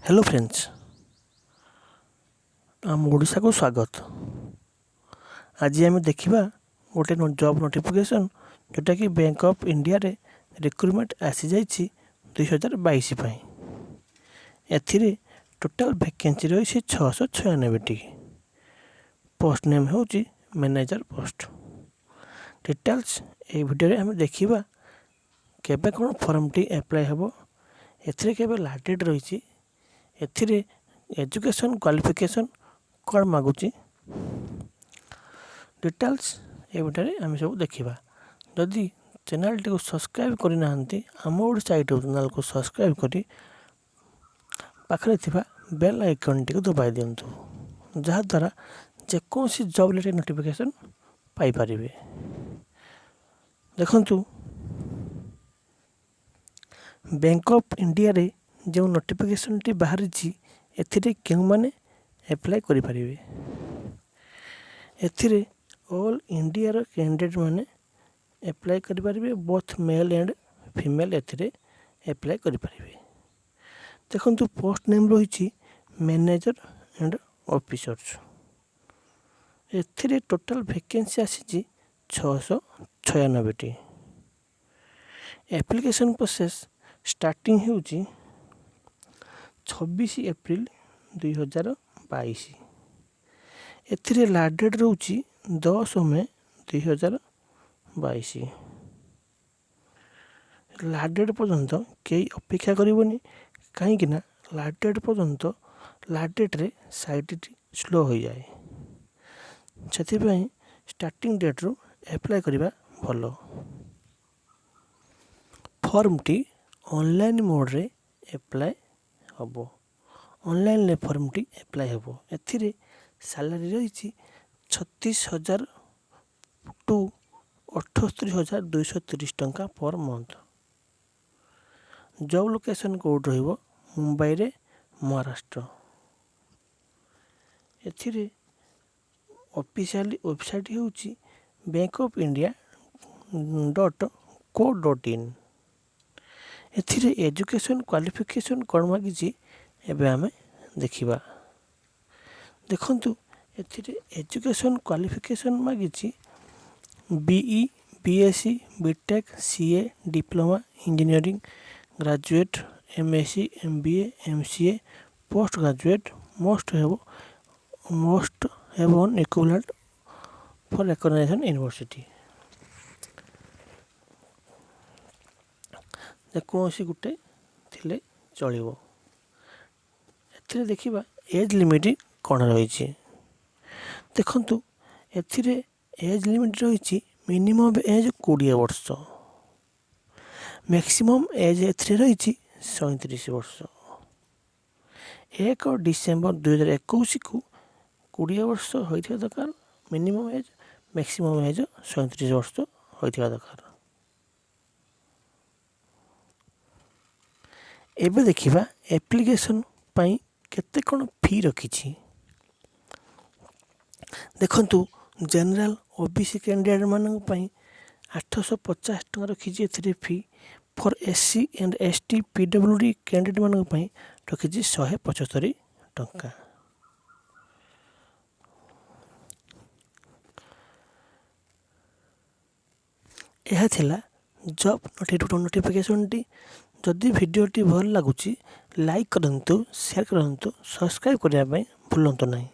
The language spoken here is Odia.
ହ୍ୟାଲୋ ଫ୍ରେଣ୍ଡସ୍, ଆମ ଓଡ଼ିଶାକୁ ସ୍ୱାଗତ। ଆଜି ଆମେ ଦେଖିବା ଗୋଟେ ଜବ୍ ନୋଟିଫିକେସନ୍, ଯେଉଁଟାକି ବ୍ୟାଙ୍କ ଅଫ୍ ଇଣ୍ଡିଆରେ ରିକ୍ରୁଟମେଣ୍ଟ ଆସିଯାଇଛି 2022 ପାଇଁ। ଏଥିରେ ଟୋଟାଲ୍ ଭ୍ୟାକେନ୍ସି ରହିଛି 696ଟି। ପୋଷ୍ଟ ନେମ୍ ହେଉଛି ମ୍ୟାନେଜର ପୋଷ୍ଟ। ଡିଟେଲ୍ସ ଏହି ଭିଡ଼ିଓରେ ଆମେ ଦେଖିବା, କେବେ କ'ଣ ଫର୍ମଟି ଆପ୍ଲାଏ ହେବ, ଏଥିରେ କେବେ ଲାଷ୍ଟ ଡେଟ୍ ରହିଛି, ଏଥିରେ ଏଜୁକେସନ୍ କ୍ୱାଲିଫିକେସନ୍ କ'ଣ ମାଗୁଛି, ଡିଟେଲ୍ସ ଏ ଭିଡ଼ିଓରେ ଆମେ ସବୁ ଦେଖିବା। ଯଦି ଚ୍ୟାନେଲଟିକୁ ସବସ୍କ୍ରାଇବ୍ କରିନାହାନ୍ତି, ଆମ ଓଡ଼ିଶା ୟୁଟ୍ୟୁବ୍ ଚ୍ୟାନେଲକୁ ସବସ୍କ୍ରାଇବ୍ କରି ପାଖରେ ଥିବା ବେଲ୍ ଆଇକନ୍ଟିକୁ ଦବାଇ ଦିଅନ୍ତୁ, ଯାହାଦ୍ୱାରା ଯେକୌଣସି ଜବ୍ ରିଲେଟେଡ଼୍ ନୋଟିଫିକେସନ୍ ପାଇପାରିବେ। ଦେଖନ୍ତୁ, ବ୍ୟାଙ୍କ ଅଫ୍ ଇଣ୍ଡିଆରେ ଯେଉଁ ନୋଟିଫିକେସନ୍ଟି ବାହାରିଛି, ଏଥିରେ କେଉଁମାନେ ଆପ୍ଲାଏ କରିପାରିବେ? ଏଥିରେ ଅଲ୍ ଇଣ୍ଡିଆର କ୍ୟାଣ୍ଡିଡେଟ୍ ମାନେ ଆପ୍ଲାଏ କରିପାରିବେ। ବୋଥ୍ ମେଲ୍ ଆଣ୍ଡ ଫିମେଲ୍ ଏଥିରେ ଆପ୍ଲାଏ କରିପାରିବେ। ଦେଖନ୍ତୁ, ପୋଷ୍ଟ ନେମ୍ ରହିଛି ମ୍ୟାନେଜର ଆଣ୍ଡ ଅଫିସର୍ସ। ଏଥିରେ ଟୋଟାଲ୍ ଭେକେନ୍ସି ଆସିଛି 696ଟି। ଆପ୍ଲିକେସନ୍ ପ୍ରୋସେସ୍ ଷ୍ଟାର୍ଟିଂ ହେଉଛି 26 ଏପ୍ରିଲ 2022। ଏଥିରେ ଲାଷ୍ଟ ଡେଟ୍ ରହୁଛି 10 ମେ 2022। ଲାଷ୍ଟ ଡେଟ୍ ପର୍ଯ୍ୟନ୍ତ କେହି ଅପେକ୍ଷା କରିବନି, କାହିଁକିନା ଲାଷ୍ଟ ଡେଟ୍ ପର୍ଯ୍ୟନ୍ତ, ଲାଷ୍ଟ ଡେଟ୍ରେ ସାଇଟ୍ଟି ସ୍ଲୋ ହୋଇଯାଏ। ସେଥିପାଇଁ ଷ୍ଟାର୍ଟିଂ ଡେଟ୍ରୁ ଆପ୍ଲାଏ କରିବା ଭଲ। ଫର୍ମଟି ଅନଲାଇନ୍ ମୋଡ଼୍ରେ ଆପ୍ଲାଏ ହେବ। ଅନଲାଇନ୍ରେ ଫର୍ମଟି ଆପ୍ଲାଏ ହେବ। ଏଥିରେ ସାଲାରୀ ରହିଛି 36,000 ଟୁ 78,230 ଟଙ୍କା ପର୍ ମନ୍ଥ। ଜବ୍ ଲୋକେସନ୍ କେଉଁଠି ରହିବ? ମୁମ୍ବାଇରେ, ମହାରାଷ୍ଟ୍ର। ଏଥିରେ ଅଫିସିଆଲି ୱେବସାଇଟ୍ ହେଉଛି bankofindia.co.in। ଏଥିରେ ଏଜୁକେସନ୍ କ୍ୱାଲିଫିକେସନ୍ କ'ଣ ମାଗିଛି, ଏବେ ଆମେ ଦେଖିବା। ଦେଖନ୍ତୁ, ଏଥିରେ ଏଜୁକେସନ୍ କ୍ୱାଲିଫିକେସନ୍ ମାଗିଛି BE, BSc, BTech, CA, diploma, engineering, graduate, MSc, MBA, MCA, post graduate, must have an equivalent for recognization university। ଯେକୌଣସି ଗୋଟେ ଥିଲେ ଚଳିବ। ଏଥିରେ ଦେଖିବା ଏଜ୍ ଲିମିଟ୍ କ'ଣ ରହିଛି। ଦେଖନ୍ତୁ, ଏଥିରେ ଏଜ୍ ଲିମିଟ୍ ରହିଛି ମିନିମମ୍ ଏଜ୍ 20 ବର୍ଷ, ମ୍ୟାକ୍ସିମମ୍ ଏଜ୍ ଏଥିରେ ରହିଛି 37 ବର୍ଷ। 1 ଡିସେମ୍ବର 2021କୁ 20 ବର୍ଷ ହୋଇଥିବା ଦରକାର ମିନିମମ୍ ଏଜ୍, ମ୍ୟାକ୍ସିମମ୍ ଏଜ୍ 37 ବର୍ଷ ହୋଇଥିବା ଦରକାର। ଏବେ ଦେଖିବା ଆପ୍ଲିକେସନ୍ ପାଇଁ କେତେ କ'ଣ ଫି ରଖିଛି। ଦେଖନ୍ତୁ, ଜେନେରାଲ, OBC କ୍ୟାଣ୍ଡିଡେଟ୍ମାନଙ୍କ ପାଇଁ 850 ଟଙ୍କା ରଖିଛି ଏଥିରେ fee. For SC and ST, PWD କ୍ୟାଣ୍ଡିଡେଟ୍ମାନଙ୍କ ପାଇଁ ରଖିଛି 175 ଟଙ୍କା। ଏହା ଥିଲା ଜବ୍ ନୋଟିଫିକେସନ୍ଟି। ଯଦି ଭିଡ଼ିଓଟି ଭଲ ଲାଗୁଛି, ଲାଇକ୍ କରନ୍ତୁ, ସେୟାର କରନ୍ତୁ, ସବସ୍କ୍ରାଇବ୍ କରିବା ପାଇଁ ଭୁଲନ୍ତୁ ନାହିଁ।